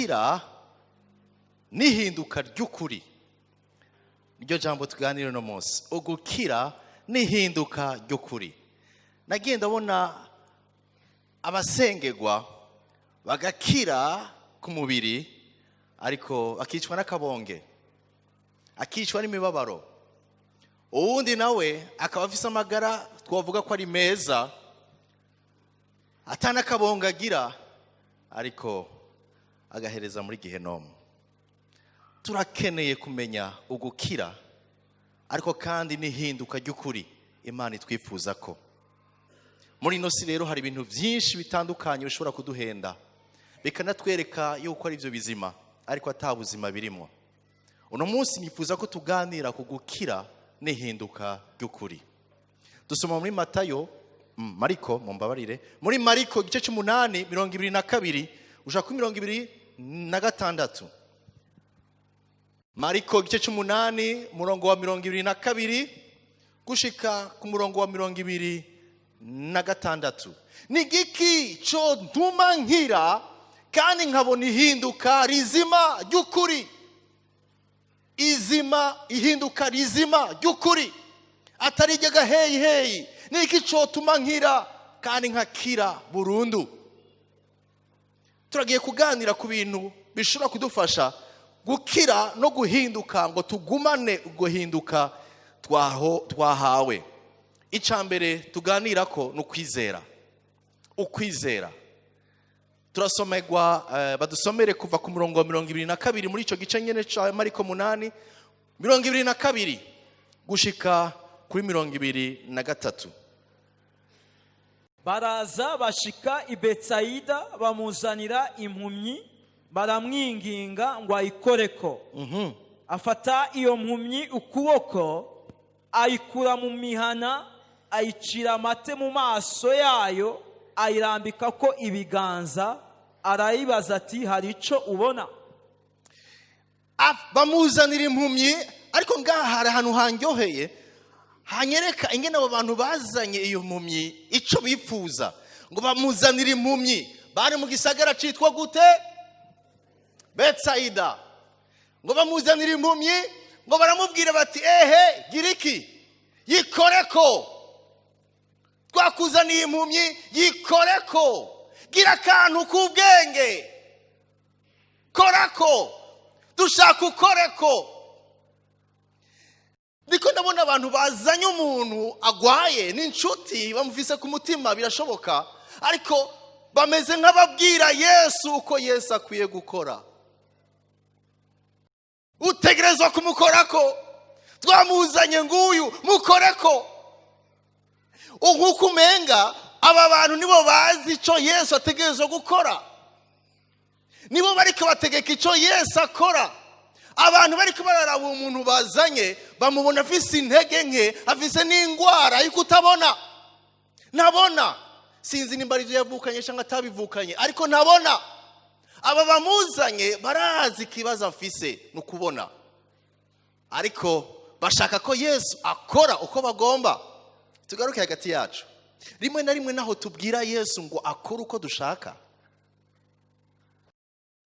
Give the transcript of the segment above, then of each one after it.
Ugukira n'ihinduka ry'ukuri, niryo jambo tuganira uno munsi. Ugukira n'ihinduka ry'ukuri. Nagiye ndabona abasengerwa bagakira ku mubiri, ariko bakicwa n'akabonge, akicwa n'imibabaro. Uwundi nawe akaba afise amagara twavuga ko ari meza, atanakabonga agira, ariko agahereza muri gihenomu. Turakeneye kumenya ugukira, ariko kandi n'ihinduka ry'ukuri Imana itwifuza ko. Muri ino si rero hari ibintu byinshi bitandukanye bishobora kuduhenda, bikanatwereka yuko ari byo bizima, ariko ata buzima birimo. Uno munsi nifuza ko tuganira ku gukira n'ihinduka ry'ukuri. Dusoma muri Matayo, Mariko, mumbabarire, muri Mariko igice cy'umunani, 22 ushaka kuri 26. Mariko igice cy'umunani, umurongo wa 22 gushika ku murongo wa 26. Ni giki cyo ntuma nkira kandi nkabona ihinduka rizima ry'ukuri? Izima, ihinduka rizima ry'ukuri, atari iry'agaheyi heyi. Ni iki cyotuma nkira kandi nkakira burundu? Turagiye kuganira ku bintu bishobora kudufasha gukira no guhinduka, ngo tugumane guhinduka twahawe. Icya mbere tuganira ko ni ukwizera. Ukwizera turasomerwa, badusomere kuva ku murongo wa 22 muri icyo gice nyine cya Mariko 8, 22 gushika kuri 23. Baraza bashika i Betsayida, bamuzanira impumyi, baramwinginga ngo ayikoreko. Afata iyo mpumyi ukuboko, ayikura mu mihana, ayicira amate mu maso yayo, ayirambikako ibiganza, arayibaza ati: "Hari icyo ubona?" Bamuzanira impumyi. Ariko ngaha hari ahantu hanyoheye, hanyereka ingene abo bantu bazanye iyo mpumyi icyo bifuza. Ngo bamuzanire impumyi, bari mu gisagara citwa gute? Betsayida. Ngo bamuzanire impumyi, ngo baramubwira bati: "Ehe, gira iki? Yikoreko. Twakuzaniye impumyi, yikoreko, gira akantu k'ubwenge, korako, dushaka ukoreko." Ndiko ndabona abantu bazanye umuntu agwaye n'inshuti, bamufise ku mutima, birashoboka, ariko bameze nk'ababwira Yesu uko Yesu akwiye gukora. "Utegerezwa kumukorako, twamuzanye nguyu, mukoreko." Nk'uko umenga aba bantu nibo bazi icyo Yesu ategerezwa gukora, nibo bariko bategeka icyo Yesu akora. Abantu bariko bararaba uwo muntu bazanye, bamubona afise intege nke, afise n'indwara yo kutabona. Ntabona, sinzi nimba ari ibyo yavukanye cyangwa atabivukanye, ariko ntabona. Aba bamuzanye barazi ikibazo afise ni ukubona, ariko bashaka ko Yesu akora uko bagomba. Tugaruke hagati yacu. Rimwe na rimwe naho tubwira Yesu ngo akore uko dushaka,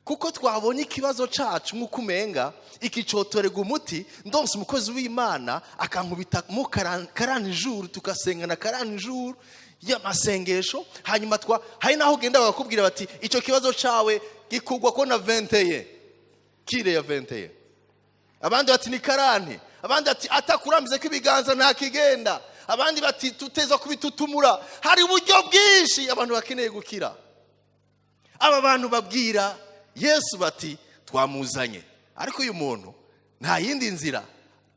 kuko twabonye ikibazo cacu nk'uko umenga iki cotorega umuti. Ndonse umukozi w'Imana akankubita mu 40 jours, tugasengana 40 jours y'amasengesho, hanyuma twa hari naho ugenda bakakubwira bati: "Icyo kibazo cawe gikugwa ko na 21 cure ya 21." Abandi bati ni 40, abandi bati atakurambise ko ibiganza ntakigenda, abandi bati tuteza kubitutumura. Hari uburyo bwinshi abantu bakeneye gukira. Aba bantu babwira Yesu bati: "Twamuzanye, ariko uyu muntu nta yindi nzira,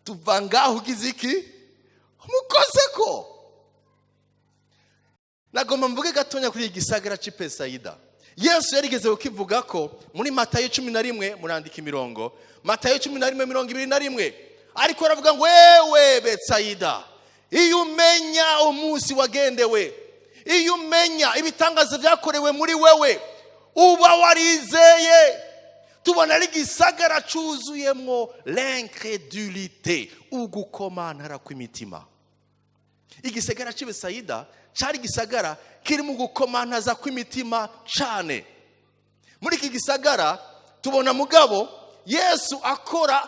tuva ngaho ugize iki? Umukoze ko." Nagomba mvuge gatonya kuri iyi gisagara cy'i Besayida. Yesu yarigeze kukivuga ko muri Matayo 11. Murandika imirongo: Matayo 11, 21. Ariko aravuga ngo: "Wewe Betsayida, iyo umenya umunsi wagendewe, iyo umenya ibitangazo byakorewe muri wewe, uba warizeye." Tubona ari igisagara cuzuyemwo l'incrédulité, ugukomantara kw'imitima. Igisagara cy'i Besayida cyari igisagara kiri mu gukomantaza kw'imitima cyane. Muri iki gisagara Tubona mugabo Yesu akora,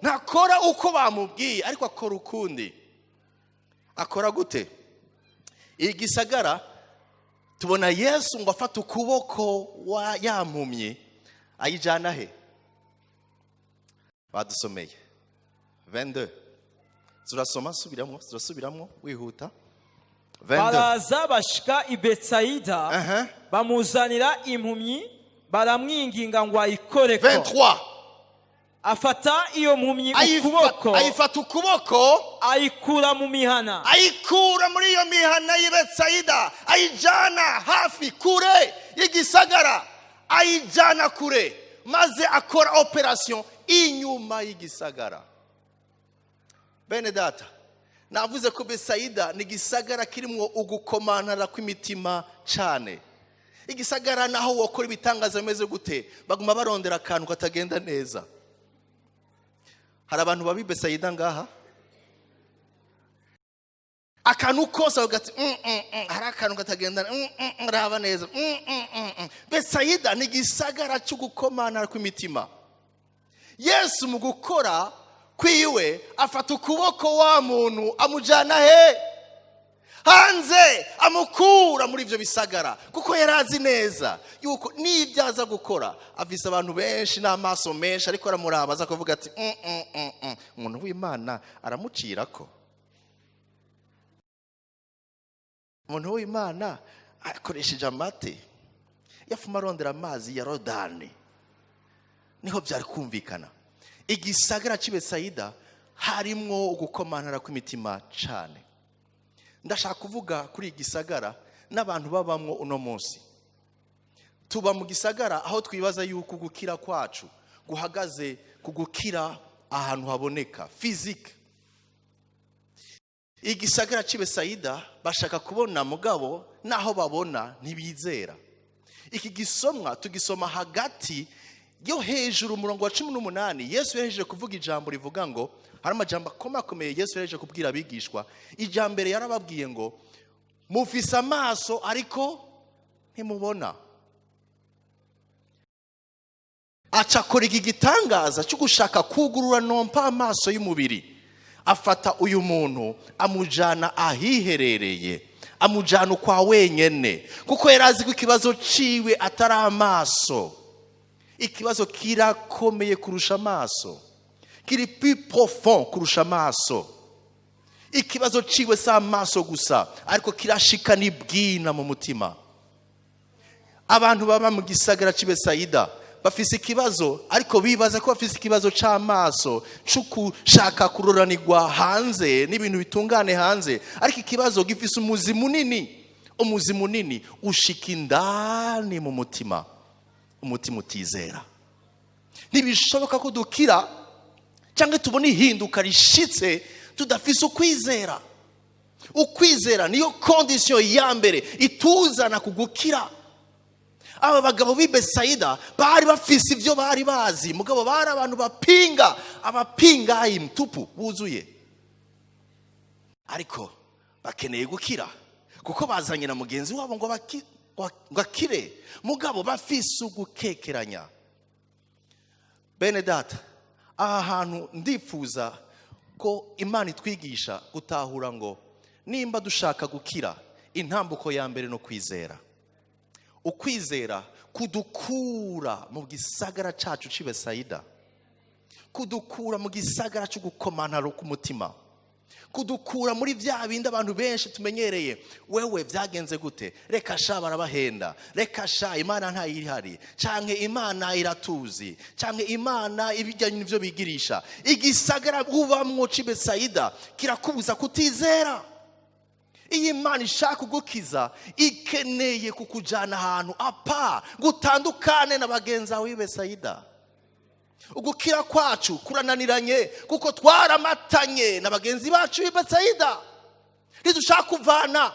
ntakora uko bamubwiye, ariko akora ukundi. Akora gute? Igisagara tubona Yesu ngo afate ukuboko wa yampumyi, ayijana he? Badusomeye 22. Turasoma, subiramo, turasubiramo wihuta. 22. Baraza bashika i Betsayida, bamuzanira impumyi, baramwinginga ngo ayikoreko. 23. Afata iyo mpumyi ukuboko, Ayifata ukuboko, ayikura mu mihana. Ayikura muri iyo mihana y'i Betsayida, ayijana hafi kure y'igisagara, ayijana kure, maze akora opération inyuma y'igisagara. Bene data, navuze ko Besayida ni igisagara kirimo ugukomantara kw'imitima cyane. Igisagara naho wokora ibitangaza bimeze gute, baguma barondera akantu katagenda neza. Hari abantu babi Besayida ngaha, akantu kose bavuga ati hari akantu katagenda, raba neza. Besayida ni igisagara cyo gukomana kw'imitima. Yesu mu gukora kwiwe afata ukuboko wa muntu, amujyana he? Hanze, amukura muri ibyo bisagara, kuko yari azi neza yuko n'ibyo aza gukora afise abantu benshi n'amaso menshi, ariko aramuraba, aza kuvuga ati umuntu w'Imana aramucira ko umuntu w'Imana akoresheje amate yafuma arondera amazi ya Rodani." Niho byari kumvikana. Igisagara cy'i Besayida harimwo ugukomanara kw'imitima cyane. Ndashaka kuvuga kuri iki gisagara n'abantu babamwo uno munsi. Tuba mu gisagara aho twibaza yuko gukira kwacu guhagaze ku gukira ahantu haboneka physique. Igisagara cy'i Besayida bashaka kubona, mugabo naho babona ntibizera. Iki gisomwa tugisoma hagati yo hejuru, umurongo wa 18. Yesu yahejeje kuvuga ijambo rivuga ngo, hari amajambo akomakomeye Yesu yahejeje kubwira abigishwa. Ijambo mbere yarababwiye ngo: "Mufise amaso ariko ntimubona." Aca akora iki gitangaza cyo gushaka kugurura nompa amaso y'umubiri. Afata uyu muntu, amujyana ahiherereye, amujyana ukwa wenyine, kuko yari azi ko ikibazo ciwe atari amaso. Ikibazo kirakomeye kurusha amaso, kiri plus profond kurusha amaso. Ikibazo ciwe si amaso gusa, ariko kirashika n'ibwina mu mutima. Abantu baba mu gisagara cy'i Besayida bafise ikibazo, ariko bibaza ko bafise ikibazo c'amaso, co gushaka kuroranirwa hanze n'ibintu bitungane hanze, ariko ikibazo gifise umuzi munini. Umuzi munini ushika indani mu mutima, umutima utizera. Ntibishoboka ko dukira cyangwa tubona ihinduka rishitse tudafise ukwizera. Ukwizera niyo condition ya mbere ituzana kugukira. Aba bagabo b'i Besayida bari bafise ibyo bari bazi, mugabo bari abantu bapinga, abapinga mtupu buzuye, ariko bakeneye gukira kuko bazanye na mugenzi wabo ngo akire, mugabo bafise ugukekeranya. Bene data, aha hantu ndifuza ko Imana itwigisha gutahura ngo nimba dushaka gukira, intambuko ya mbere no kwizera. Ukwizera kudukura mu gisagara cyacu cy'i Besayida, kudukura mu gisagara cyo gukomantaro k'umutima, kudukura muri bya bindi abantu benshi tumenyereye: "Wewe byagenze gute? Reka sha, barabahenda. Reka sha, Imana ntayihari, canke Imana iratuzi, canke Imana ibijyanye n'ivyo bigirisha." Igisagara ubamwo c'i Besayida kirakubuza kutizera. Iyo Imana ishaka kugukiza, ikeneye kukujyana ahantu apa gutandukane na bagenzi bawe b'i Besayida. Ugukira kwacu kurananiranye kuko twaramatanye na bagenzi bacu b'i Betsayida, ntidushaka kuvana.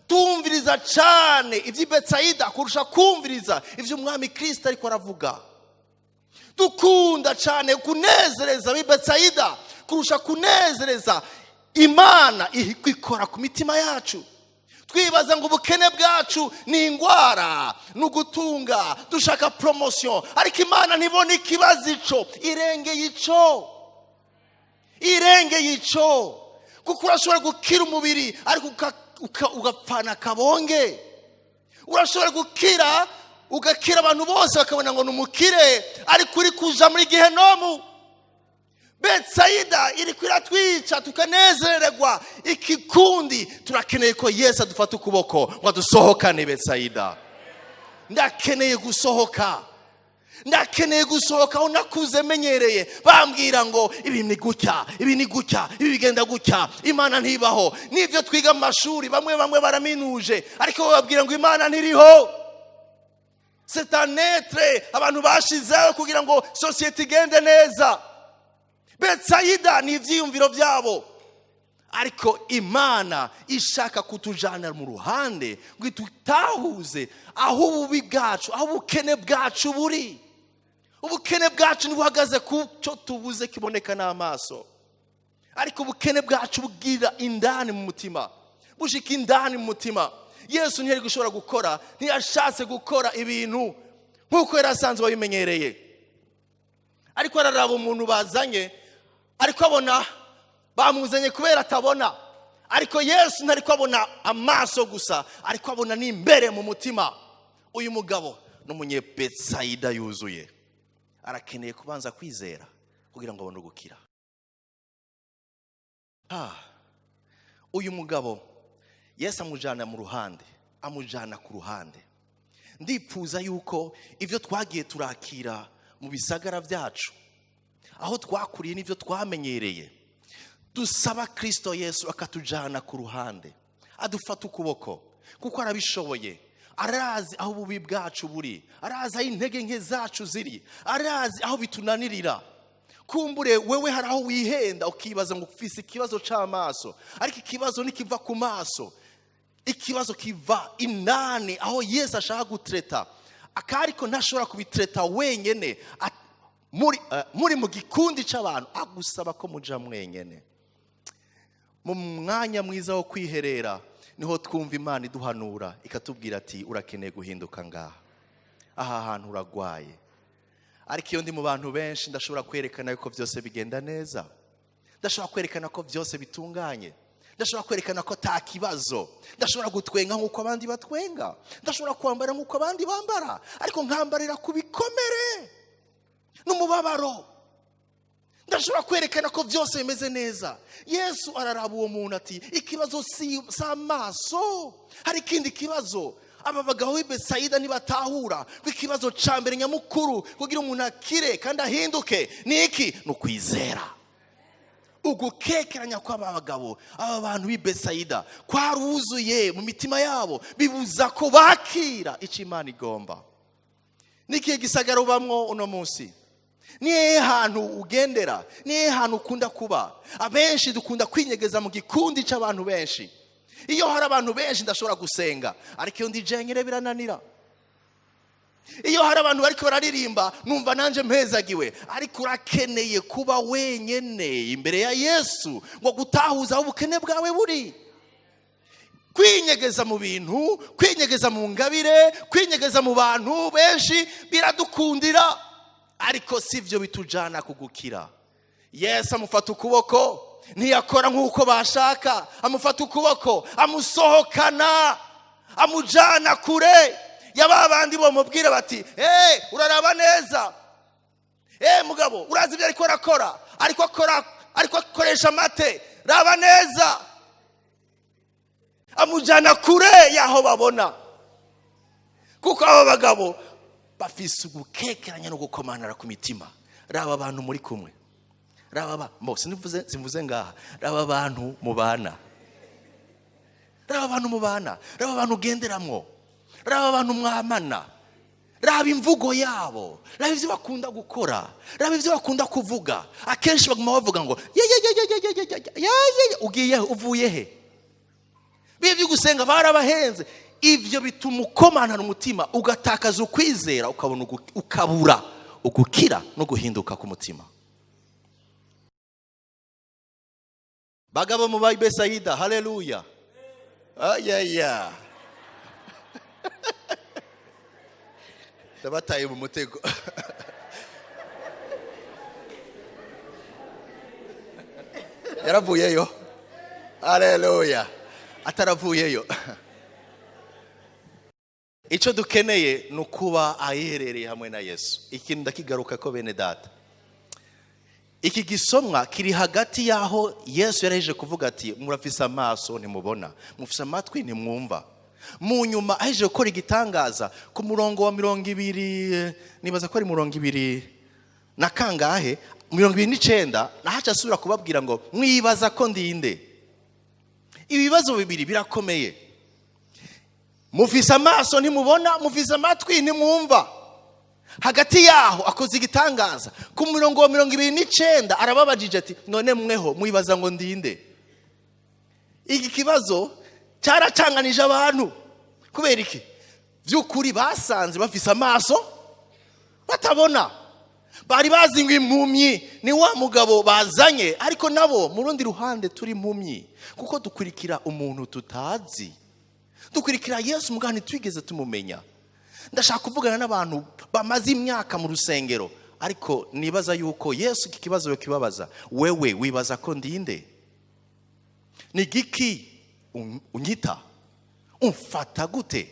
Tumviriza cyane iby'i Betsayida kurusha kumviriza iby'umwami Kirisita ariko aravuga. Dukunda cyane kunezereza ab'i Betsayida kurusha kunezereza Imana ikora ku mitima yacu. Twibaza ngo ubukene bwacu ni indwara, ni ugutunga, dushaka promotion, ariko Imana ntibona ikibazo ico, irengeye ico, irengeye ico. Kuko urashobora gukira umubiri ariko ugapfana akabonge. Urashobora gukira, ugakira, abantu bose bakabona ngo ni umukire, ariko uri kuja muri gihenomu. Betsayida iri iratwica tukanezererwa ikikundi. Turakeneye ko Yesu adufata ukuboko ngo adusohokane Betsayida. Ndakeneye gusohoka, ndakeneye gusohoka aho nakuze menyereye bambwira ngo ibi ni gutya, ibi ni gutya, ibi bigenda gutya, Imana ntibaho. N'ibyo twiga mu mashuri, bamwe bamwe baraminuje, ariko bababwira ngo Imana ntiriho, c'est un être abantu bashizeho kugira ngo sosiyete igende neza. Betsayida ni ibyiyumviro byabo, ariko Imana ishaka kutujyana mu ruhande ngo itutahuze aho ububi bwacu, aho ubukene bwacu buri. Ubukene bwacu ntibuhagaze ku cyo tubuze kiboneka n'amaso, ariko ubukene bwacu bwira indani mu mutima, bushika indani mu mutima. Yesu ntiyari gushobora gukora, ntiyashatse gukora ibintu nk'uko yari asanzwe abimenyereye. Ariko araraba umuntu bazanye, ariko abona bamuzanye kubera atabona. Ariko Yesu ntariko abona amaso gusa, ariko abona n'imbere mu mutima. Uyu mugabo ni umunyebetsayida yuzuye, arakeneye kubanza kwizera kugira ngo abone ugukira. Uyu mugabo Yesu amujyana mu ruhande, amujyana ku ruhande. Ndipfuza yuko ibyo twagiye turakira mu bisagara byacu, aho twakuriye n'ibyo twamenyereye, dusaba Kirisito Yesu akatujyana ku ruhande, adufata ukuboko, kuko arabishoboye. Arazi aho ububi bwacu buri, arazi aho intege nke zacu ziri, arazi aho bitunanirira. Kumbure wewe hari aho wihenda ukibaza ngo ufise ikibazo cy'amaso, ariko ikibazo ntikiva ku maso, ikibazo kiva indani, aho Yesu ashaka gutreta akariko ntashobora kubitreta wenyene. Muri mu gikundi cy'abantu, agusaba ko muja mwenyene mu mwanya mwiza wo kwiherera. Niho twumva Imana iduhanura, ikatubwira ati: "Urakeneye guhinduka ngaha, aha hantu uragwaye." Ariko iyo ndi mu bantu benshi, ndashobora kwerekana yuko byose bigenda neza, ndashobora kwerekana ko byose bitunganye, ndashobora kwerekana ko nta kibazo, ndashobora gutwenga nk'uko abandi batwenga, ndashobora kwambara nk'uko abandi bambara, ariko nkambarira ku bikomere n'umubabaro. Ndashobora kwerekana ko byose bimeze neza. Yesu araraba uwo muntu ati: "Ikibazo si amaso, hari ikindi kibazo." Aba bagabo b'i Besayida ntibatahura ko ikibazo cya mbere nyamukuru kugira umuntu akire kandi ahinduke ni iki? Ni ukwizera. Ugukekeranya kw'aba bagabo, aba bantu b'i Besayida, kwaruzuye mu mitima yabo, bibuza ko bakira icyo Imana igomba. N'ikihe gisagara ubamwo uno munsi? Ni hehe hantu ugendera? Ni hehe hantu ukunda kuba? Abenshi dukunda kwinyegeza mu gikundi cy'abantu benshi. Iyo hari abantu benshi ndashobora gusenga, ariko iyo ndi jenyine birananira. Iyo hari abantu bariko bararirimba, numva nanje mpezagiwe, ariko urakeneye kuba wenyene imbere ya Yesu ngo gutahuza aho ubukene bwawe buri. Kwinyegeza mu bintu, kwinyegeza mu ngabire, kwinyegeza mu bantu benshi biradukundira, ariko si byo bitujana kugukira. Yesu amufata ukuboko, ntiyakora nk'uko bashaka. Amufata ukuboko, amusohokana, amujana kure ya ba bandi bamubwira bati: "Hey, uraraba neza, hey, mugabo, urazi ibyo ariko arakora, ariko akora, ariko akoresha amate, raba neza." Amujyana kure y'aho babona, kuko aba bagabo bafise ugukekeranya no gukomanara ku mitima. Raba abantu muri kumwe, raba bo simvuze, simvuze ngaha, raba abantu mubana, raba abantu mubana, raba abantu ugenderamwo, raba abantu mwamana, raba imvugo yabo, raba ibyo bakunda gukora, raba ibyo bakunda kuvuga. Akenshi baguma bavuga ngo ye ye ye ye ye ye ye ye ye ye. Ugiye he? Uvuye he? Biba byo gusenga barabahenze. Ibyo bituma ukomanana umutima, ugatakaza ukwizera, ukabona ukabura ugukira no guhinduka k'umutima. Bagabo mu Besayida, haleluya! Ayaya, ndabataye mu mutego. Yaravuyeyo, aleluya. Ataravuyeyo, icyo dukeneye ni ukuba ahiherereye hamwe na Yesu. Ikintu ndakigaruka ko, bene data, iki gisomwa kiri hagati y'aho Yesu yaraheje kuvuga ati: "Murafise amaso ntimubona, mufise amatwi ntimwumva." Mu nyuma aheje gukora igitangaza ku murongo wa 20, nibaza ko ari 20 na kangahe, 29, nahaca asubira kubabwira ngo: "Mwibaza ko ndinde?" Ibibazo bibiri birakomeye: mufise amaso ntimubona, mufise amatwi ntimwumva. Hagati yaho akoze igitangaza ku murongo wa 29, arababajije ati: "None mweho mwibaza ngo ndinde?" Iki kibazo cyaracanganije abantu. Kubera iki? By'ukuri basanze bafise amaso batabona. Bari bazi ngo impumyi ni wa mugabo bazanye, ariko nabo mu rundi ruhande turi impumyi, kuko dukurikira umuntu tutazi. Dukurikira Yesu mugabo ntitwigeze tumumenya. Ndashaka kuvugana n'abantu bamaze imyaka mu rusengero, ariko nibaza yuko Yesu iki kibazo yokibabaza: "Wewe wibaza ko ndinde? Ni giki unyita? Umfata gute?"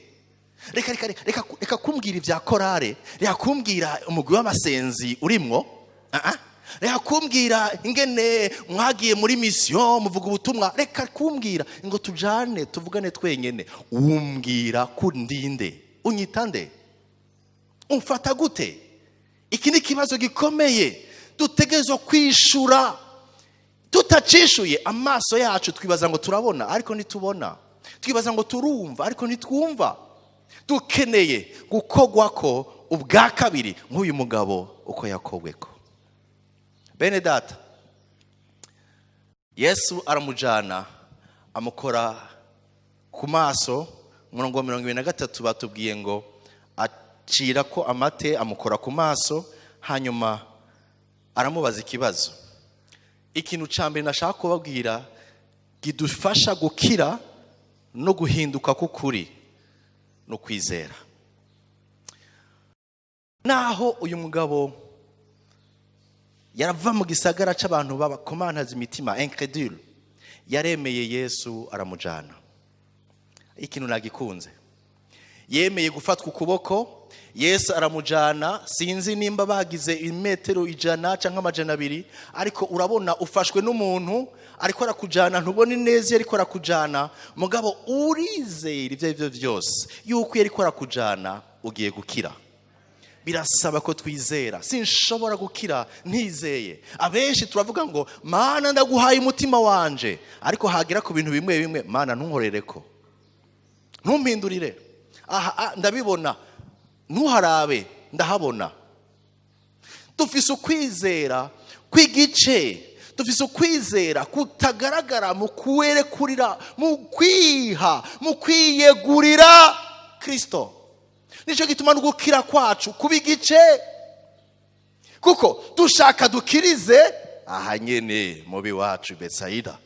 Reka, reka, reka, reka kumbwira ibya korale, reka kumbwira umugwi w'abasenzi urimwo. Ah, ah. Reka kumbwira ingene mwagiye muri mission muvuga ubutumwa. Reka kumbwira ngo tujane tuvugane twenyene. Umbwira ko ndinde? Unyita nde? Umfata gute? Iki ni ikibazo gikomeye dutegerezwa kwishura. Tutacishuye, amaso yacu twibaza ngo turabona, ariko ntitubona. Twibaza ngo turumva, ariko ntitwumva. Dukeneye gukogwa ko ubwa kabiri nk'uyu mugabo uko yakogwe ko. Bene data, Yesu aramujana, amukora ku maso. Umurongo wa 23 batubwiye ngo acira ko amate, amukora ku maso, hanyuma aramubaza ikibazo. Ikintu cya mbere nashaka kubabwira kidufasha gukira no guhinduka k'ukuri no kwizera. Naho uyu mugabo yarava mu gisagara c'abantu babakomantaza imitima, incrédule, yaremeye Yesu aramujana. Ikintu nagikunze, yemeye gufatwa ukuboko, Yesu aramujana. Sinzi nimba bagize imetero 100 cyangwa 200, ariko urabona ufashwe n'umuntu ariko arakujana, ntubone neza iyo ariko arakujana, mugabo urizera ibyo ari byo byose yuko iyo ariko arakujana ugiye gukira. Birasaba ko twizera. Sinshobora gukira ntizeye. Abenshi turavuga ngo: "Mana, ndaguhaye umutima wanje," ariko hagera ku bintu bimwe bimwe: "Mana, ntunkorere ko, ntumpindurire aha." Ah, ndabibona, ntuharabe, ndahabona. Dufise ukwizera kw'igice, dufise ukwizera kutagaragara mu kuwerekurira, mu kwiha, mu kwiyegurira Kristo. Nicyo gituma no gukira kwacu kuba igice, kuko dushaka dukirize aha nyene mubi wacu Betsayida.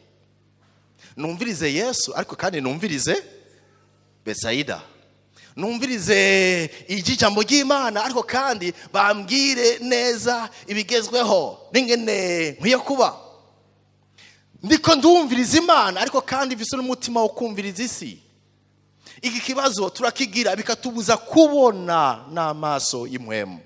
Numvirize Yesu, ariko kandi numvirize Betsayida, numvirize ijambo ry'Imana, ariko kandi bambwire neza ibigezweho n'ingene nkwiye kuba ndiko ndumviriza Imana, ariko kandi mfise n'umutima wo kumviriza isi. Iki kibazo turakigira, bikatubuza kubona n'amaso y'impwemu.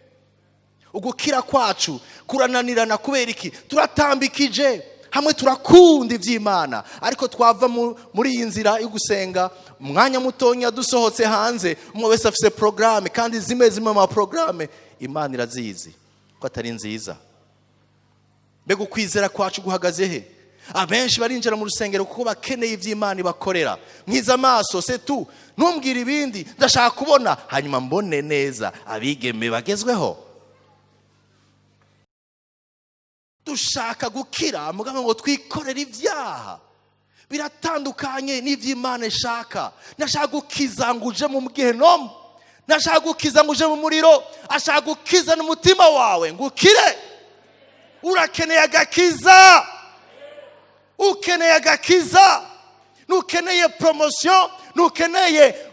Ugukira kwacu kurananirana. Kubera iki? Turatambikije. Hamwe turakunda iby'Imana, ariko twava muri iyi nzira yo gusenga umwanya mutonya, dusohotse hanze, umwe wese afise porogaramu, kandi zimwe zimwe mu maporogaramu Imana irazizi ko atari nziza. Mbega ukwizera kwacu guhagaze he? Abenshi barinjira mu rusengero kuko bakeneye iby'Imana ibakorera. "Nkiza amaso setu, ntumbwire ibindi, ndashaka kubona, hanyuma mbone neza abigeme bagezweho." Dushaka gukira mugabo ngo twikorere ibyaha biratandukanye n'iby'Imana ishaka. Ndashaka gukiza ngo uje mu gehenomu, ndashaka gukiza ngo uje mu muriro. Ashaka gukiza n'umutima wawe ngo ukire. Urakeneye agakiza, ukeneye agakiza. Ntukeneye promotion, ntukeneye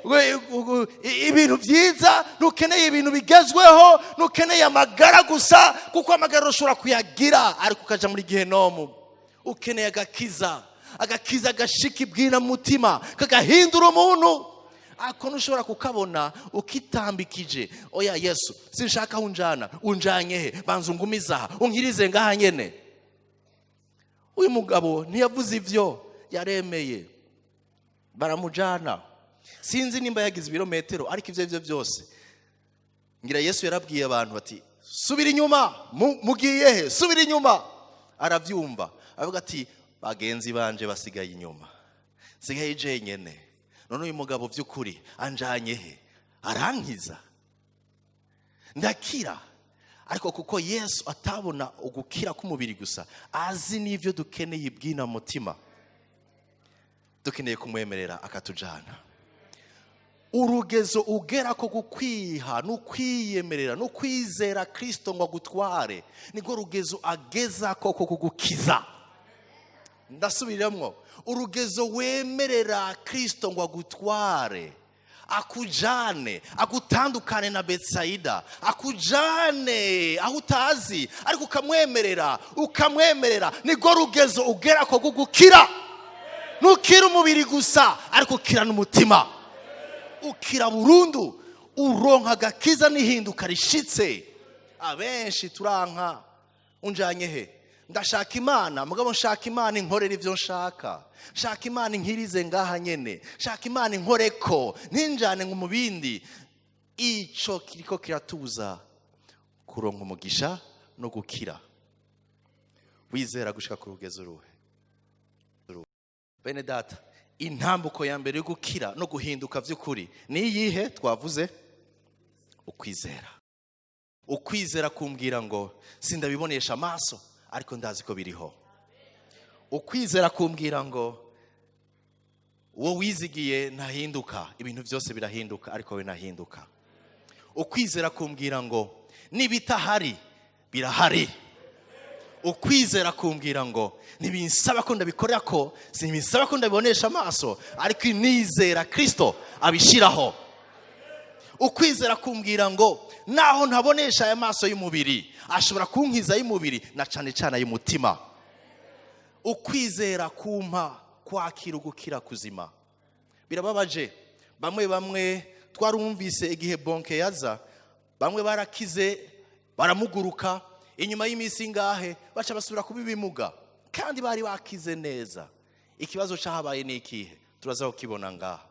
ibintu byiza, ntukeneye ibintu bigezweho, ntukeneye amagara gusa, kuko amagara ushobora kuyagira ariko ukaja muri gehenomu. Ukeneye agakiza, agakiza gashika ibwina mutima, kagahindura umuntu. Ako ntushobora kukabona ukitambikije. Oya Yesu, sinshaka aho unjana. Unjanye he? Banza ungumize aha, unkirize ngaha nyene. Uyu mugabo ntiyavuze ivyo, yaremeye, baramujana. Sinzi nimba yagize ibirometero, ariko ibyo aribyo byose ngira Yesu yarabwiye abantu bati: "Subira inyuma." Mugiye he? Subira inyuma. Arabyumva, avuga ati: "Bagenzi banje basigaye inyuma, nsigaye jenyene. None uyu mugabo by'ukuri anjanye he? Arankiza, ndakira?" Ariko kuko Yesu atabona ugukira k'umubiri gusa, azi n'ibyo dukeneye ibwina mutima, dukeneye kumwemerera akatujana. Urugezo ugera ko gukwiha no kwiyemerera no kwizera Kirisito ngo agutware, niko rugezo ageza koko kugukiza. Ndasubiramwo: urugezo wemerera Kirisito ngo agutware, akujane, agutandukane na Betsayida, akujane aho utazi, ariko ukamwemerera, ukamwemerera, niko rugezo ugera ko gukira. Ntukira umubiri gusa, ariko ukira n'umutima, ukira burundu, uronka agakiza n'ihinduka rishitse. Abenshi turanka. Unjanye he? Ndashaka Imana, mugabo nshaka Imana inkorera ibyo nshaka. Shaka Imana inkirize ngaha nyene, shaka Imana inkoreko, ntinjane ngo mu bindi. Ico kiriko kiratuza kuronka umugisha no gukira. Wizera gushika ku rugezo ruhe? Bene data, intambuko ya mbere yo gukira no guhinduka by'ukuri ni iyihe? Twavuze ukwizera. Ukwizera kumbwira ngo sindabibonesha amaso, ariko ndazi ko biriho. Ukwizera kumbwira ngo uwo wizigiye ntahinduka, ibintu byose birahinduka ariko we ntahinduka. Ukwizera kumbwira ngo n'ibitahari birahari. Ukwizera kumbwira ngo ntibinsaba ko ndabikorera, ko ntibinsaba ko ndabibonesha amaso, ariko nizera Kirisito abishyiraho. Ukwizera kumbwira ngo naho ntabonesha aya maso y'umubiri, ashobora kunkiza ay'umubiri na cane cane ay'umutima. Ukwizera kumpa kwakira ugukira kuzima. Birababaje, bamwe bamwe twarumvise igihe Bonke yaza, bamwe barakize, baramuguruka, inyuma y'iminsi ingahe baca basubira kuba ibimuga kandi bari bakize neza. Ikibazo cyahabaye ni ikihe? Turaza kukibona ngaha.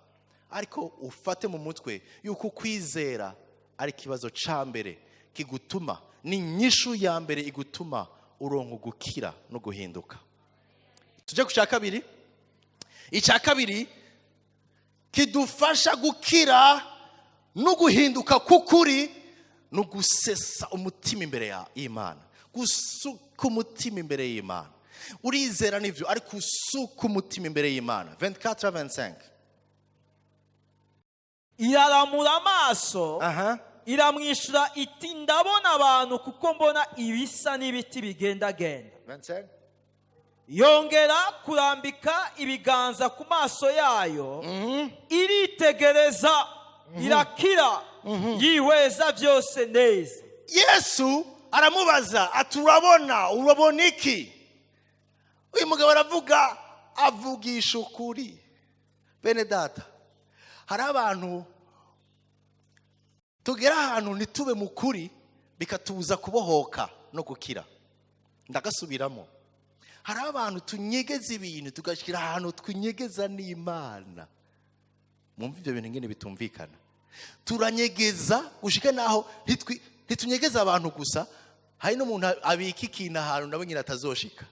Ariko ufate mu mutwe yuko ukwizera ari ikibazo cya mbere kigutuma, ni inyishu ya mbere igutuma uronka gukira no guhinduka. Tujye ku cya kabiri. Icya kabiri kidufasha gukira no guhinduka k'ukuri no gusesa umutima imbere y'Imana, gusuka umutima imbere y'Imana. Urizera nivyo, ariko usuka umutima imbere y'Imana. 24 25. Iraramura amaso, Aha. iramwishyura iti: "Ndabona abantu, kuko mbona ibisa n'ibiti bigendagenda." 25. Yongera kurambika ibiganza ku maso yayo, iritegereza, irakira, yihweza byose neza. Yesu aramubaza ati: "Urabona, urabona iki?" Uyu mugabo aravuga, avugisha ukuri. Bene data, hari abantu tugera ahantu ntitube mu kuri, bikatubuza kubohoka no gukira. Ndagasubiramo: hari abantu tunyegeza ibintu, tugashyira ahantu tunyegeza n'Imana. Mwumva ibyo bintu ngene bitumvikana. Turanyegeza gushika naho ntitunyegeza abantu gusa, hari n'umuntu abika ikintu ahantu nawe nyine atazoshika.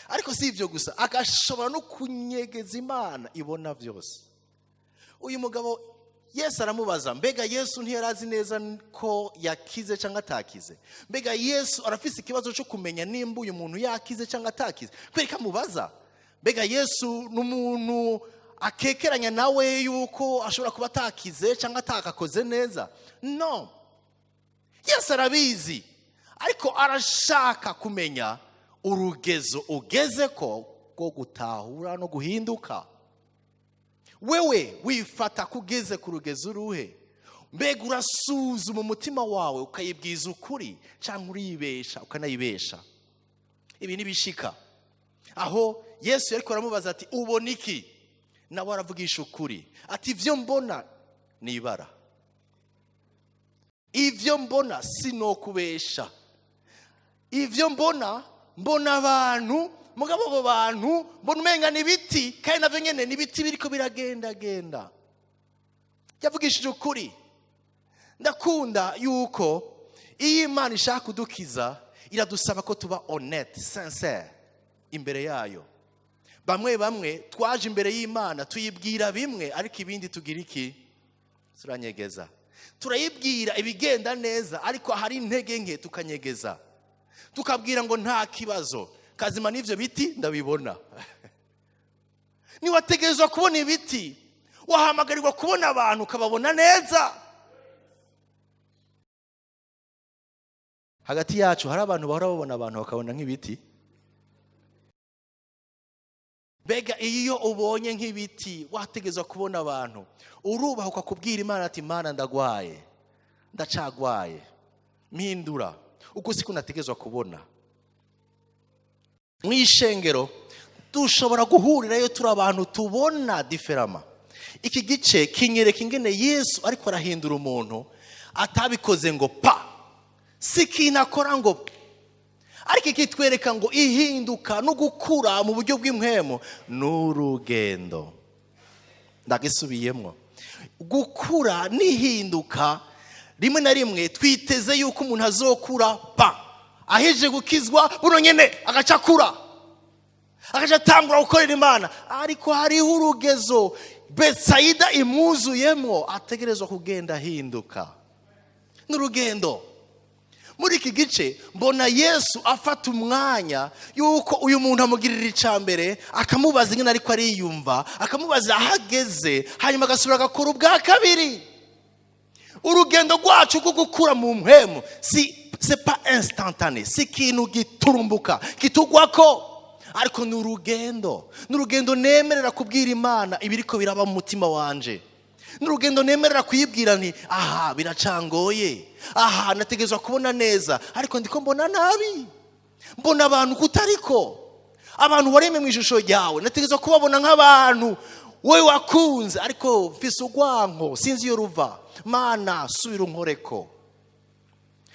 Ariko si ibyo gusa, agashobora no kunyegeza Imana ibona byose. Uyu mugabo, Yesu aramubaza. Mbega Yesu ntiyari azi neza ko yakize cyangwa atakize? Mbega Yesu arafise ikibazo cyo kumenya nimba uyu muntu yakize cyangwa atakize? Kubera ko amubaza? Mbega Yesu ni umuntu akekeranya nawe yuko ashobora kuba atakize cyangwa atakakoze neza? No, Yesu arabizi, ariko arashaka kumenya urugezo ugeze ko. Rwo gutahura no guhinduka. Wewe wifata kugeze ku rugezo uruhe? Mbega urasuzuma umutima wawe ukayibwiza ukuri, cyangwa uribesha ukanayibesha? Ibi ntibishika aho Yesu yariko aramubaza ati: "Ubona iki?" Nawe aravugisha ukuri ati: "Ibyo mbona ni ibara, ibyo mbona sinokubesha, ibyo mbona, mbona abantu, mugabo abo bantu mbona umenga ni ibiti, kandi nabyo nyine ni ibiti biriko biragendagenda." Yavugishije ukuri. Ndakunda yuko iyo Imana ishaka kudukiza, iradusaba ko tuba honnête, sincère imbere yayo. Bamwe bamwe twaje imbere y'Imana tuyibwira bimwe, ariko ibindi tugira iki? Turanyegeza. Turayibwira ibigenda neza, ariko hari intege nke tukanyegeza, tukabwira ngo nta kibazo. Kazima n'ibyo biti ndabibona. Ntiwategerezwa kubona ibiti, wahamagarirwa kubona abantu ukababona neza. Hagati yacu hari abantu bahora babona abantu bakabona nk'ibiti. Mbega iyo ubonye nk'ibiti, wategerezwa kubona abantu, urubahuka kubwira Imana ati: "Imana, ndagwaye, ndacagwaye, mpindura uko siko nategerezwa kubona." Mu ishengero dushobora guhurirayo turi abantu tubona différemment. Iki gice kinyereka ingene Yesu ariko arahindura umuntu, atabikoze ngo pa, si ikintu akora ngo, ariko ikitwereka ngo ihinduka no gukura mu buryo bw'impwemu n'urugendo. Ndagisubiyemo: gukura n'ihinduka, rimwe na rimwe twiteze yuko umuntu azokura pa, aheje gukizwa buno nyene agaca akura, agaca atangura gukorera Imana, ariko hariho urugezo Betsayida imwuzuyemo ategerezwa kugenda ahinduka. N'urugendo. Muri iki gice mbona Yesu afata umwanya yuko uyu muntu amugirira icya mbere, akamubaza ingene ariko ariyumva, akamubaza aho ageze, hanyuma agasubira agakora ubwa kabiri. Urugendo rwacu rwo gukura mu mpwemu si, c'est pas instantané, si ikintu giturumbuka kitugwako, ariko ni urugendo. Ni urugendo nemerera kubwira Imana ibiriko biraba mu mutima wanje. Ni urugendo nemerera kuyibwira nti: "Aha biracangoye, aha nategerezwa kubona neza, ariko ndiko mbona nabi, mbona abantu kutariko. Abantu waremye mu ishusho ryawe, nategerezwa kubabona nk'abantu wowe wakunze, ariko mfise urwanko, sinzi iyo ruva. Mana, subira unkoreko.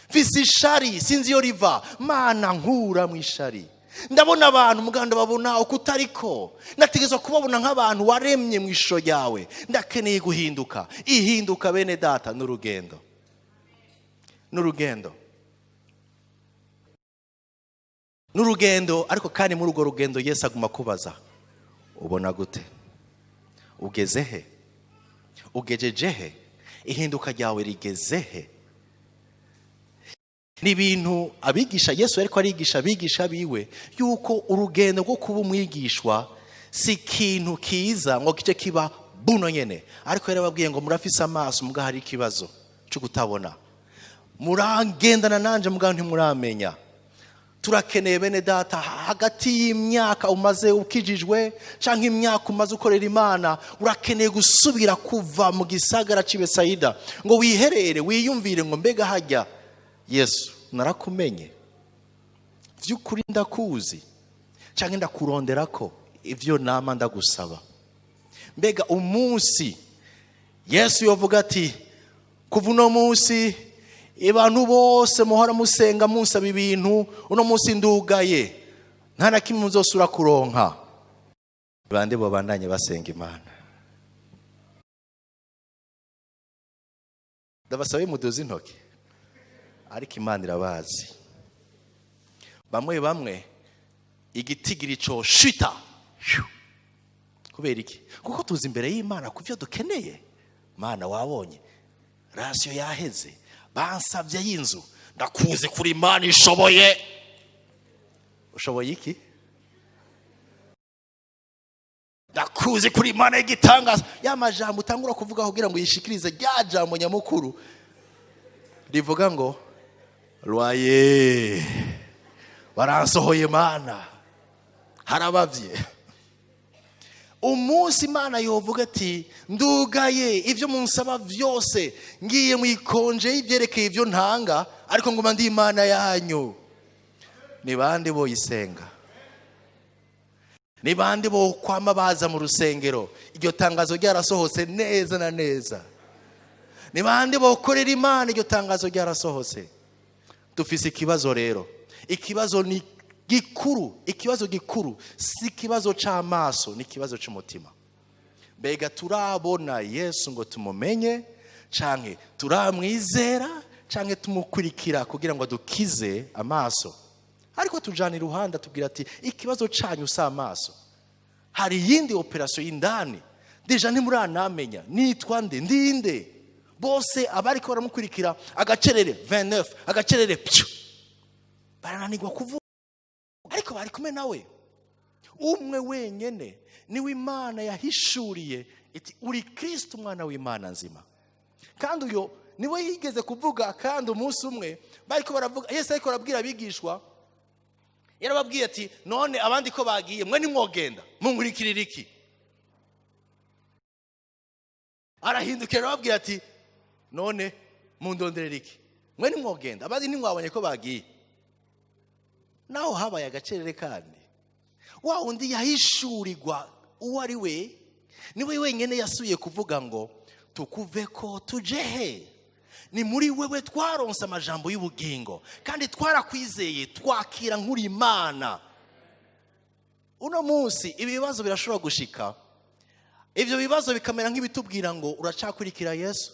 Mfise ishari, sinzi iyo riva. Mana, nkura mu ishari. Ndabona abantu muganda babona uko utariko, nategerezwa kubabona nk'abantu waremye mu ishusho ryawe. Ndakeneye guhinduka." Ihinduka, bene data, n'urugendo, n'urugendo, n'urugendo. Ariko kandi muri urwo rugendo Yesu aguma kubaza: "Ubona gute? Ugeze he? Ugejeje he? Ihinduka ryawe rigeze he?" Ni ibintu abigisha Yesu ariko arigisha abigisha biwe, yuko urugendo rwo kuba umwigishwa si ikintu kiza ngo kice kiba buno nyene. Ariko yarababwiye ngo: "Murafise amaso, muga hari ikibazo cyo kutabona. Muragendana nanje, muga ntimuramenya." Turakeneye, bene data, hagati y'imyaka umaze ukijijwe cyangwa imyaka umaze ukorera Imana, urakeneye gusubira kuva mu gisagara cy'i Besayida ngo wiherere, wiyumvire ngo: "Mbega hajya Yesu narakumenye by'ukuri? Ndakuzi cyangwa ndakurondera ko ibyo nama ndagusaba?" Mbega umunsi Yesu yavuga ati: "Kuva uno munsi, abantu bose muhora musenga munsaba ibintu, uno munsi ndugaye, nta na kimwe muzosura kuronka," bande babandanye basenga Imana? Ndabasabe muduze intoki, ariko Imana irabazi. Bamwe bamwe igitigiri coshita. Kubera iki? Kuko tuzi imbere y'Imana ku byo dukeneye. "Mana, wabonye ration yaheze, bansabye y'inzu, ndakuzi kuri Imana ishoboye." Ushoboye iki? "Ndakuzi kuri Imana y'igitangaza." Ya majambo utangura kuvuga kugira ngo yishikirize rya jambo nyamukuru rivuga ngo: "Loyer, baransohoye, Mana." Harabavye. Umunsi Imana yovuga ati: "Ndugaye ibyo munsaba byose, ngiye mu i congé y'ibyerekeye ibyo ntanga, ariko nguma ndi Imana yanyu," ni bande boyisenga? Ni bande bo kwama baza mu rusengero iryo tangazo ryarasohotse neza na neza? Ni bande bokorera Imana iryo tangazo ryarasohotse? Dufise ikibazo rero. Ikibazo ni gikuru, ikibazo gikuru si ikibazo c'amaso, ni ikibazo c'umutima. Mbega turabona Yesu ngo tumumenye, canke turamwizera, canke tumukurikira kugira ngo adukize amaso? Ariko tujana iruhande, atubwira ati: "Ikibazo canyu si amaso, hari iyindi opération y'indani. Déjà ntimuranamenya nitwa nde, ndinde." Bose abariko baramukurikira, agacerere 29, agacerere pyu, barananirwa kuvuga, ariko bari kumwe nawe. Umwe wenyene niwe Imana yahishuriye iti: "Uri Kristo, umwana w'Imana nzima." Kandi uyo niwe yigeze kuvuga. Kandi umunsi umwe bariko baravuga, Yesu ariko arabwira abigishwa, yarababwiye ati: "None abandi ko bagiye, mwe nimwogenda, munkurikirira iki?" Arahindukira arababwira ati: "None mundonderera iki? Mwe nimwogenda, abandi ntimwabonye ko bagiye?" Naho habaye agacerere. Kandi wa wundi yahishurirwa uwo ari we, niwe wenyine yasubiye kuvuga ngo: "Tukuve ko tuje he? Ni muri wewe twaronse amajambo y'ubugingo, kandi twarakwizeye, twakira nk'uri Imana." Uno munsi ibi bibazo birashobora gushika, ibyo bibazo bikamera nk'ibitubwira ngo: "Uracakurikira Yesu?"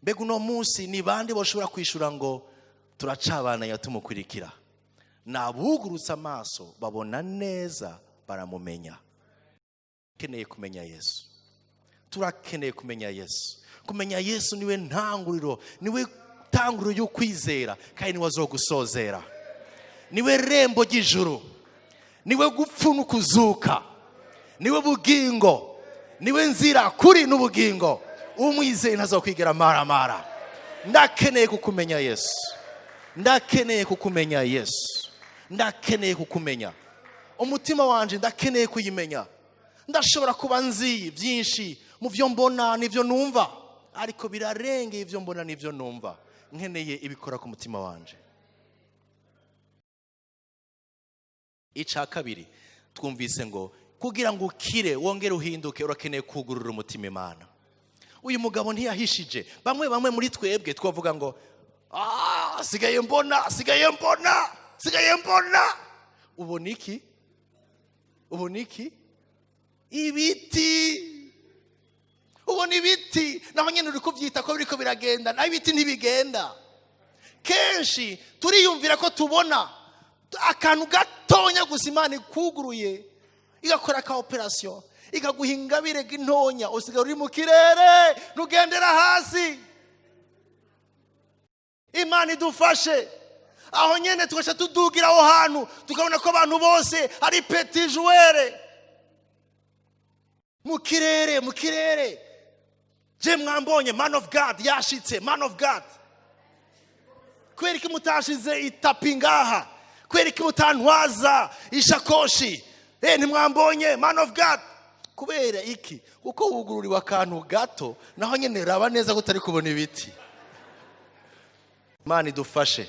Mbega uno munsi ni bande bashobora kwishura ngo: "Turacabananya tumukurikira"? Ni abugurutse amaso, babona neza, baramumenya. Turakeneye kumenya Yesu, turakeneye kumenya Yesu. Kumenya Yesu niwe ntanguriro, niwe tanguriro y'ukwizera, kandi niwe azogusozera. Niwe rembo ry'ijuru, niwe gupfu n'ukuzuka, niwe bugingo, niwe nzira, kuri n'ubugingo. Umwizeye ntazokwigera maramara. Ndakeneye kukumenya Yesu, ndakeneye kukumenya Yesu, ndakeneye kukumenya. Umutima wanje ndakeneye kuyimenya. Ndashobora kuba nzi byinshi mu byo mbona n'ibyo numva, ariko birarengeye ibyo mbona n'ibyo numva. Nkeneye ibikora ku mutima wanje. Icya kabiri twumvise ngo kugira ngo ukire, wongere uhinduke, urakeneye kugurura umutima Imana. Uyu mugabo ntiyahishije. Bamwe bamwe muri twebwe twavuga ngo: "Ah, sigaye mbona, sigaye mbona, sigaye mbona." Ubona iki? Ubona iki? Ibiti. Ubona ibiti. Naho nyine uri kubyita ko biriko biragenda, naho ibiti ntibigenda. Kenshi turiyumvira ko tubona. Akantu gatonya gusa Imana ikuguruye, igakora ka opération, ikaguha ingabire ntonya, usigaye uri mu kirere, ntugendera hasi. Imana idufashe. Aho nyine tugaca tudugira aho hantu, tukabona ko abantu bose ari petits joueurs mu kirere, mu kirere. Je mwambonye, man of God yashitse, man of God. Kubera iki mutashize itapi ngaha? Kubera iki mutantwaza ishakoshi? Ntimwambonye, man of God? Kubera iki? Kuko wugururiwe akantu gato. Naho nyine raba neza ko utari kubona ibiti. Imana idufashe.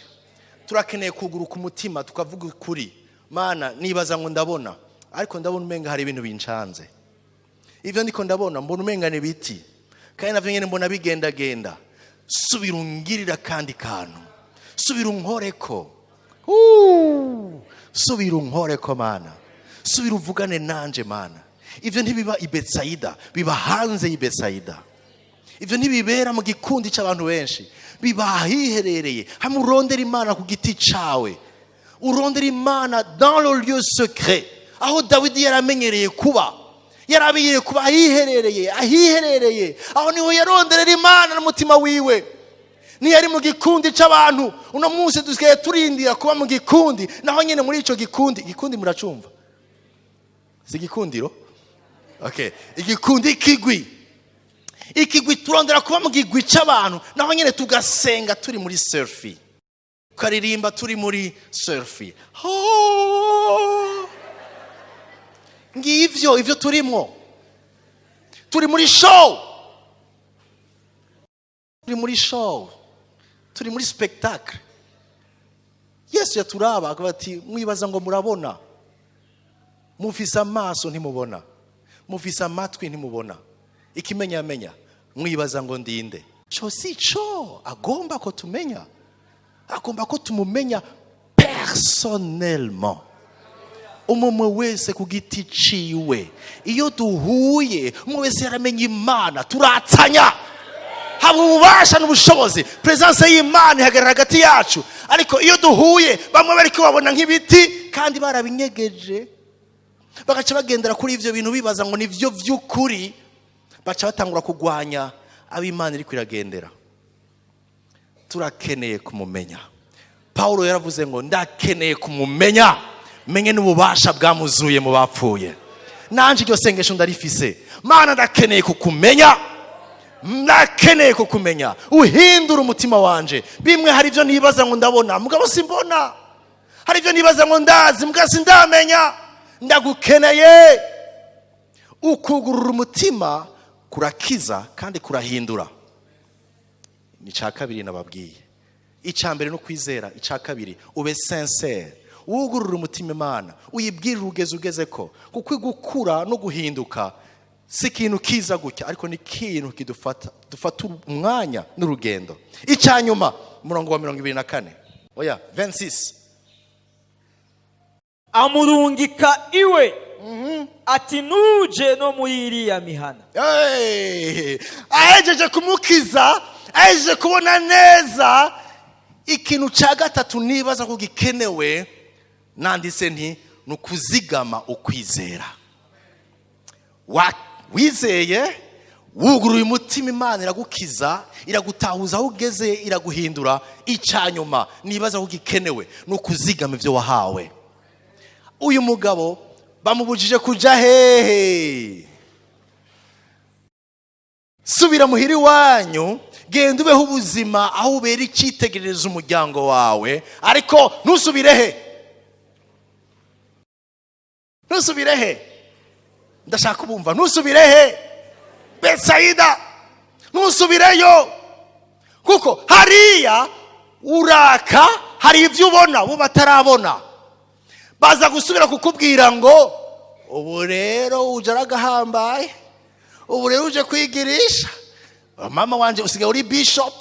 Turakeneye kuguruka umutima, tukavuga ukuri: "Mana, nibaza ngo ndabona, ariko ndabona umenga hari ibintu bincanze. Ibyo ndiko ndabona, mbona umenga ni ibiti, kandi navyo nyene mbona bigendagenda. Subira ungirira akandi kantu, subira unkoreko. Subira unkoreko Mana, subira uvugane nanje Mana." Ibyo ntibiba i Betsayida, biba hanze y'i Betsayida. Ibyo ntibibera mu gikundi cy'abantu benshi, biba ahiherereye, hamwe urondera Imana ku giti cawe, urondera Imana dans le lieu secret, aho Dawidi yaramenyereye kuba, yaramenyereye kuba ahiherereye, ahiherereye. Aho niho yaronderera Imana n'umutima wiwe, ntiyari mu gikundi c'abantu. Uno munsi dusigaye turindira kuba mu gikundi. Naho nyine muri ico gikundi, igikundi muracumva, si igikundiro? Okay, igikundi, ikigwi, ikigwi. Turondera kuba mu gigwi c'abantu, naho nyine tugasenga turi muri selfie, tukaririmba turi muri selfie. Oh! Ngivyo ivyo turimo. Turi muri show, turi muri show, turi muri spectacle. Yesu yaturaba akavuga ati: "Mwibaza ngo murabona, mufise amaso ntimubona, mufise amatwi ntimubona, ikimenyamenya mwibaza ngo ndinde." Cyo si cyo agomba ko tumenya. Agomba ko tumumenya personnellement, umwe wese ku giti ciwe. Iyo duhuye, umwe wese yaramenya Imana, turatsanya, haba ububasha n'ubushobozi, présence y'Imana ihagarara hagati yacu. Ariko iyo duhuye, bamwe bari kubabona nk'ibiti kandi barabinyegeje, bagaca bagendera kuri ibyo bintu bibaza ngo nibyo by'ukuri, baca batangura kurwanya abo Imana iri kwiragendera. Turakeneye kumumenya. Paul yaravuze ngo: "Ndakeneye kumumenya, menye n'ububasha bwamuzuye mu bapfuye." Nanjye iryo sengesho ndarifise. Mana, ndakeneye kukumenya, ndakeneye kukumenya, uhindura umutima wanje. Bimwe hari ibyo nibaza ngo ndabona, mugabo simbona. Hari ibyo nibaza ngo ndazi, mugabo sindamenya. Ndagukeneye. Ukugurura umutima kurakiza kandi kurahindura. Ni icya kabiri nababwiye. Icya mbere no kwizera, icya kabiri ube sincère, wugurura umutima Imana, uyibwirire ugeze ugeze ko, kuko gukura no guhinduka si ikintu kiza gutya, ariko ni ikintu kidufata, dufata umwanya n'urugendo. Icya nyuma, umurongo wa 24, oya, 26. Amurungika iwe ati: "Nuje no muri iriya mihana." Hey! Ahejeje kumukiza, ahejeje kubona neza, ikintu cya gatatu nibaza ko gikenewe, nanditse nti ni ukuzigama ukwizera. Wizeye, wuguruye umutima, Imana iragukiza, iragutahuza aho ugeze, iraguhindura. Icya nyuma nibaza ko gikenewe ni ukuzigama ibyo wahawe. Uyu mugabo bamubujije kuja hehe? "Subira muhira iwanyu, genda ubeho ubuzima aho ubera icyitegererezo umuryango wawe, ariko ntusubire he? Ntusubire he? Ndashaka kubumva. Ntusubire he? Betsayida. Ntusubireyo, kuko hariya uraka, hari ibyo ubona bo batarabona. Baza gusubira kukubwira ngo ubu rero uje aragahambaye, ubu rero uje kwigirisha mama wanje, usigaye uri bishop."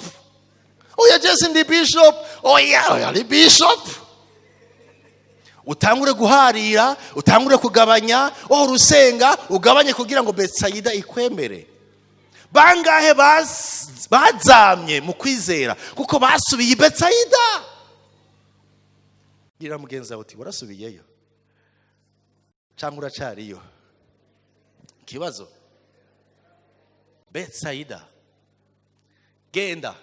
"Oya, jesi ndi bishop." "Oya, oya, ari bishop." Utangure guharira, utangure kugabanya, wowe urusenga ugabanye kugira ngo Betsayida ikwemere. Bangahe bazamye mu kwizera kuko basubiye i Betsayida? Bwira mugenzi wawe uti: "Warasubiyeyo cyangwa uracariyo?" Ikibazo Betsayida. Genda,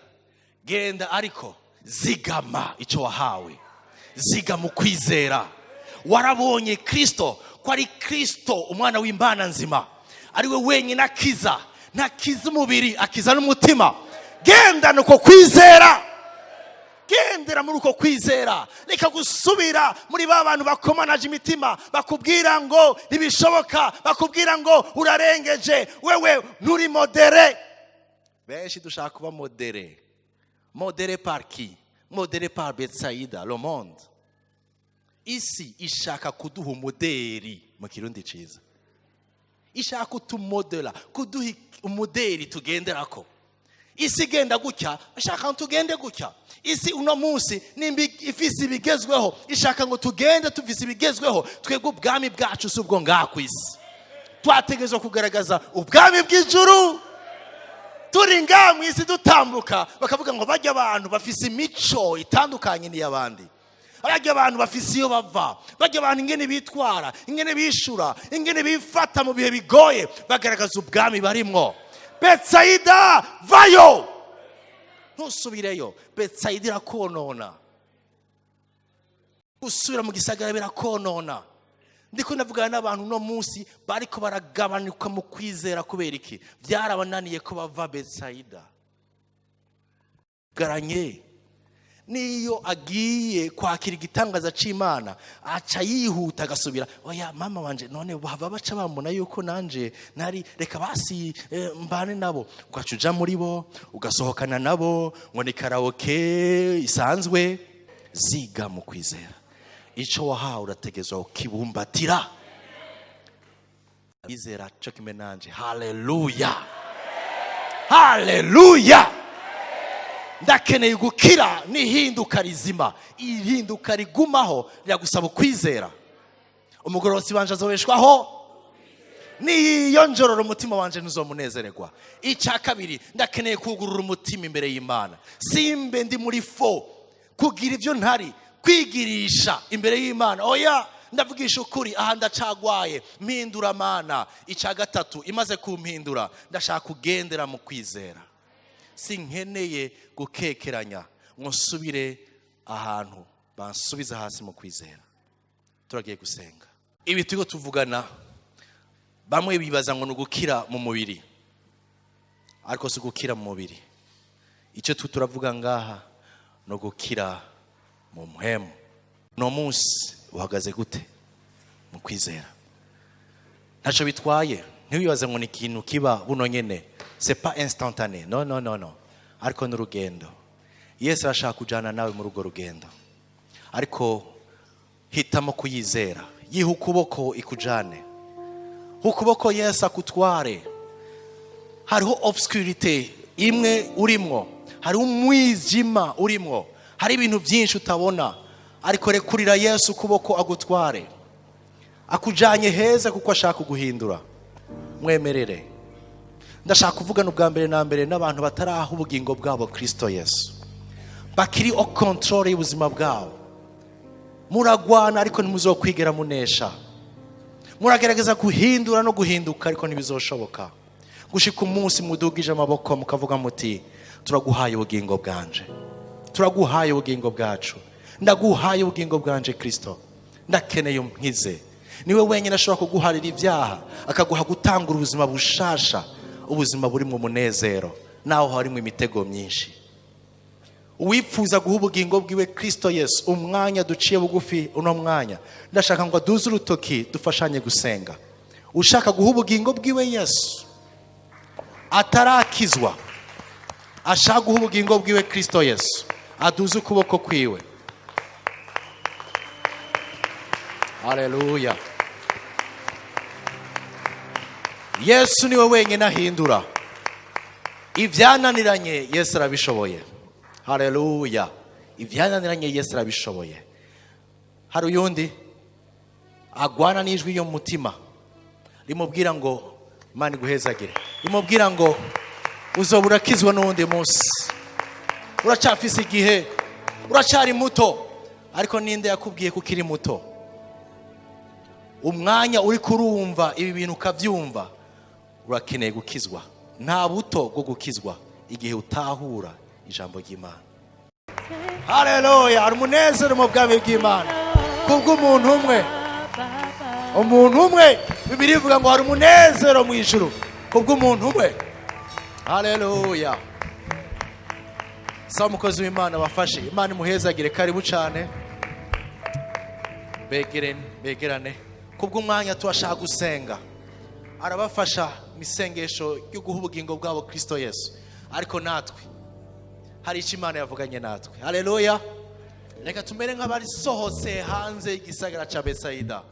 genda, ariko zigama icyo wahawe, zigama ukwizera. Warabonye Kirisito ko ari Kirisito, umwana w'Imana nzima, ari we wenyine akiza. Ntakiza umubiri, akiza n'umutima. Gendana uko kwizera, gendera muri uko kwizera. Reka gusubira muri ba bantu bakomanaje imitima, bakubwira ngo ntibishoboka, bakubwira ngo urarengeje, wewe nturi modéré. Benshi dushaka kuba modéré. Modéré par qui? Modéré par Betsaida, le monde. Isi ishaka kuduha umuderi, mu Kirundi ciza, ishaka kutumodela, kuduha umuderi tugenderako. Isi igenda gutya, ishaka ngo tugende gutya. Isi uno munsi nimba ifise ibigezweho, ishaka ngo tugende tufise ibigezweho. Twebwe ubwami bwacu si ubwo ngaha ku isi. Twategerezwa kugaragaza ubwami bw'ijuru turi ngaha mu isi dutambuka, bakavuga ngo bajya abantu bafise imico itandukanye n'iy'abandi, bajya abantu bafise iyo bava, bajya abantu ingene bitwara, ingene bishura, ingene bifata mu bihe bigoye, bagaragaza ubwami barimwo. Betsayida, vayo, ntusubireyo. Betsayida irakonona. Gusubira mu gisagara birakonona. Ndiko ndavugana n'abantu uno munsi bariko baragabanuka mu kwizera. Kubera iki? Byarabananiye ko bava Betsayida. Garanye. Niyo agiye kwakira igitangaza c'Imana, aca yihuta agasubira: "Oya, mama wanje, none bava baca bambona yuko nanje nari, reka basi mbane nabo." Ugaca uja muri bo, ugasohokana nabo ngo ni karaoke isanzwe. Ziga mu kwizera. Ico wahawe urategezwa ukibumbatira. Izera co kimwe nanje. Haleluya, haleluya! Ndakeneye gukira n'ihinduka rizima. Ihinduka rigumaho riragusaba ukwizera. Umugororotsi wanje azobeshwaho niyo njorora, umutima wanje ntuzomunezererwa. Icya kabiri, ndakeneye kugurura umutima imbere y'Imana, simbe ndi muri faux, kugira ibyo ntari, kwigirisha imbere y'Imana. Oya, ndavugisha ukuri, aha ndacagwaye, mpindura Mana. Icya gatatu, imaze kumpindura, ndashaka kugendera mu kwizera. Sinkeneye gukekeranya ngo nsubire ahantu bansubiza hasi mu kwizera. Turagiye gusenga. Ibi turiko tuvugana, bamwe bibaza ngo ni ugukira mu mubiri, ariko si ugukira mu mubiri. Icyo turavuga ngaha ni ugukira mu mpwemu. Uno munsi uhagaze gute mu kwizera? Ntacyo bitwaye, ntiwibaze ngo ni ikintu kiba buno nyene. C'est pas instantané, no, no, no, no, ariko ni urugendo. Yesu arashaka kujyana nawe muri urwo rugendo, ariko hitamo kuyizera. Yiha ukuboko ikujane, ukuboko Yesu akutware. Hariho obscurité imwe urimwo, hariho umwijima urimwo, hari ibintu byinshi utabona, ariko rekurira Yesu ukuboko agutware. Akujanye heza kuko ashaka kuguhindura. Mwemerere. Ndashaka kuvugana ubwa mbere na mbere n'abantu bataraha ubugingo bwabo Kristo Yesu, bakiri au contrôle y'ubuzima bwabo. Muragwana ariko ntimuzokwigera munesha. Muragerageza guhindura no guhinduka, ariko ntibizoshoboka gushika umunsi mudugije amaboko mukavuga muti: "Turaguhaye ubugingo bwanje, turaguhaye ubugingo bwacu, ndaguhaye ubugingo bwanje Kristo, ndakeneye umpize." Niwe wenyine ashobora kuguharira ibyaha, akaguha gutangura ubuzima bushasha, ubuzima buri mu munezero naho harimo imitego myinshi. Uwifuza guha ubugingo bwiwe Kristo Yesu, umwanya duciye bugufi, uno mwanya ndashaka ngo aduze urutoki, dufashanye gusenga. Ushaka guha ubugingo bwiwe Yesu, atarakizwa, ashaka guha ubugingo bwiwe Kristo Yesu, aduze ukuboko kwiwe. Haleluya! Yesu niwe wenyine ahindura ibyananiranye. Yesu arabishoboye. Haleluya! Ibyananiranye Yesu arabishoboye. Hari uyundi agwana n'ijwi ryo mu mutima rimubwira ngo: "Imana iguhezagire", rimubwira ngo: "Uzoba urakizwa n'uwundi munsi, uracyafise igihe, uracyari muto." Ariko ninde yakubwiye ko ukiri muto? Umwanya uri kurumva ibi bintu ukabyumva, urakeneye gukizwa. Nta buto bwo gukizwa igihe utahura ijambo ry'Imana. Haleluya! Hari umunezero mu bwami bw'Imana kubw'umuntu umwe, umuntu umwe. Bibiliya ivuga ngo hari umunezero mu ijuru kubw'umuntu umwe. Haleluya! Saba umukozi w'Imana bafashe. Imana imuhezagire. Karibu cyane. Begerane, begerane. Kubw'umwanya turashaka gusenga. Arabafasha mu isengesho ryo guha ubugingo bwabo Kristo Yesu, ariko natwe hari icyo Imana yavuganye natwe. Haleluya! Reka tumere nk'abarisohotse hanze y'igisagara cya Besayida.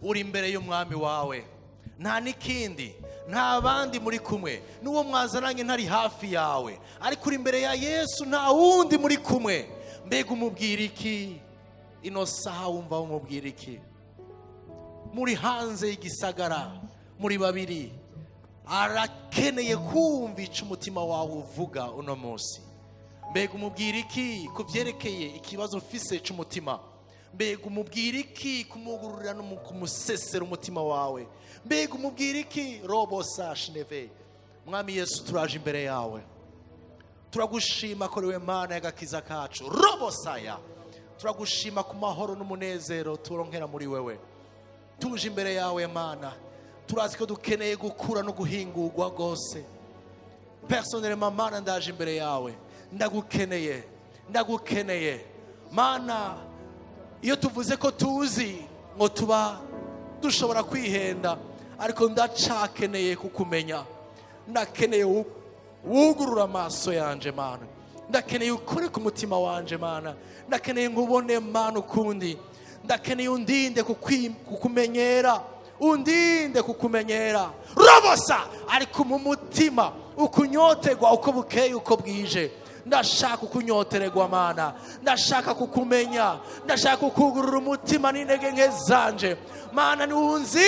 Uri imbere y'umwami wawe, nta n'ikindi, nta bandi muri kumwe, n'uwo mwazananye ntari hafi yawe, ariko uri imbere ya Yesu, nta wundi muri kumwe. Mbega umubwira iki ino saha? Wumva umubwira iki? Muri hanze y'igisagara muri babiri. Arakeneye kumva icyo umutima wawe uvuga uno munsi. Mbega umubwira iki ku byerekeye ikibazo ufise cy'umutima? Mbega umubwira iki kumugururira no kumusesera umutima wawe? Mbega umubwira iki? Robo sashineve. Mwami Yesu, turaje imbere yawe, turagushima ko uriwe Mana y'agakiza kacu. Robo saya, turagushima ku mahoro n'umunezero turonkera muri wewe. Tuje imbere yawe Mana, turazi ko dukeneye gukura no guhingurwa rwose. Personnellement Mana, ndaje imbere yawe, ndagukeneye. Ndagukeneye Mana. Iyo tuvuze ko tuzi ngo tuba dushobora kwihenda, ariko ndacakeneye kukumenya. Ndakeneye wugurura amaso yanje Mana. Ndakeneye ukuri ku mutima wanje Mana. Ndakeneye nkubone Mana ukundi. Ndakeneye undinde kukumenyera, undinde kukumenyera robosa, ariko mu mutima ukunyoterwa uko bukeye uko bwije. Ndashaka ukunyotererwa Mana, ndashaka kukumenya, ndashaka kukugurura umutima n'intege nke zanje Mana. Niwunzi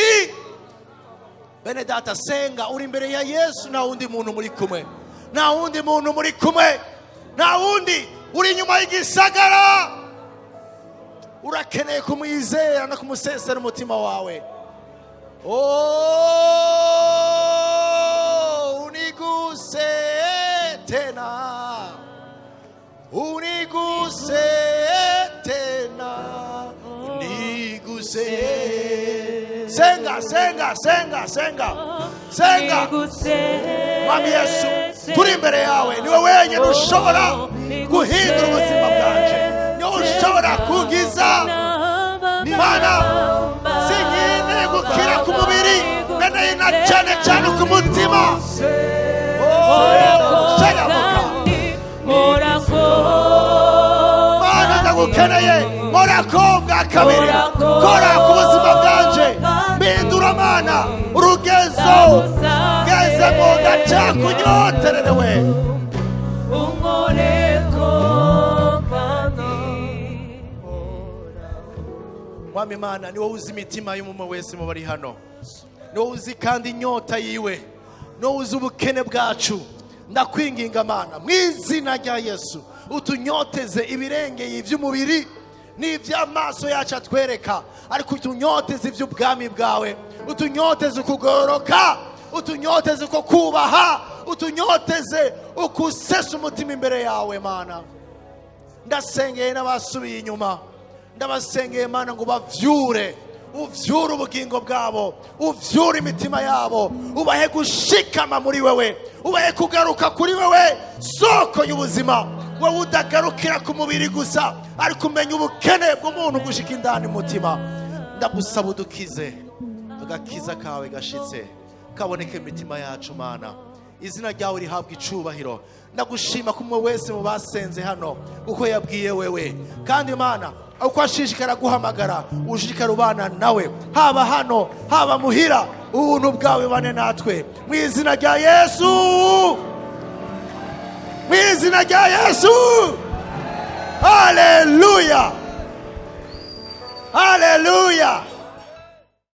bene data, senga uri imbere ya Yesu. Nta wundi muntu muri kumwe, nta wundi muntu muri kumwe, nta wundi uri inyuma y'igisagara. Urakeneye kumwizera no kumusesera umutima wawe. Oh, uniguse tena, uniguse tena, uniguse. Senga, senga, senga, senga, senga. Mwami Yesu, turi imbere yawe. Niwe wenyine ushobora guhindura ubuzima bwanje, niwe ushobora kunkiza Mana. Sinkeneye gukira ku mubiri, nkeneye na cyane cyane ku mutima. Oh, shagamuka Mana, ndagukeneye. Nkorako bwa kabiri, kora ku buzima bwanje, mpindura Mana. Urugezo ngezemo ndacakunyotererewe. Unkoreko kandi. Mwami Imana, ni wowe uzi imitima y'umwe wese mu bari hano, ni wowe uzi kandi inyota yiwe, ni wowe uzi ubukene bwacu. Ndakwinginga Mana, mu izina rya Yesu, utunyoteze ibirengeye iby'umubiri n'iby'amaso yacu atwereka, ariko utunyoteze iby'ubwami bwawe, utunyoteze ukugororoka, utunyoteze uko kubaha, utunyoteze ukusesa umutima imbere yawe Mana. Ndasengeye n'abasubiye inyuma, ndabasengeye Mana ngo bavyure, uvyure ubugingo bwabo, uvyure imitima yabo, ubahe gushikama muri wewe, ubahe kugaruka kuri wewe, soko y'ubuzima. Wowe udagarukira ku mubiri gusa, ariko umenya ubukene bw'umuntu gushika indani mu mutima. Ndagusaba udukize, agakiza kawe gashitse kaboneke mu mitima yacu Mana. Izina ryawe rihabwa icubahiro. Ndagushima ko umwe wese mu basenze hano uko yabwiye wewe, kandi Mana, uko ashishikara guhamagara, ushishikara ubana nawe, haba hano haba muhira. Ubuntu bwawe bane natwe mu izina rya Yesu, mu izina rya Yesu. Haleluya, haleluya.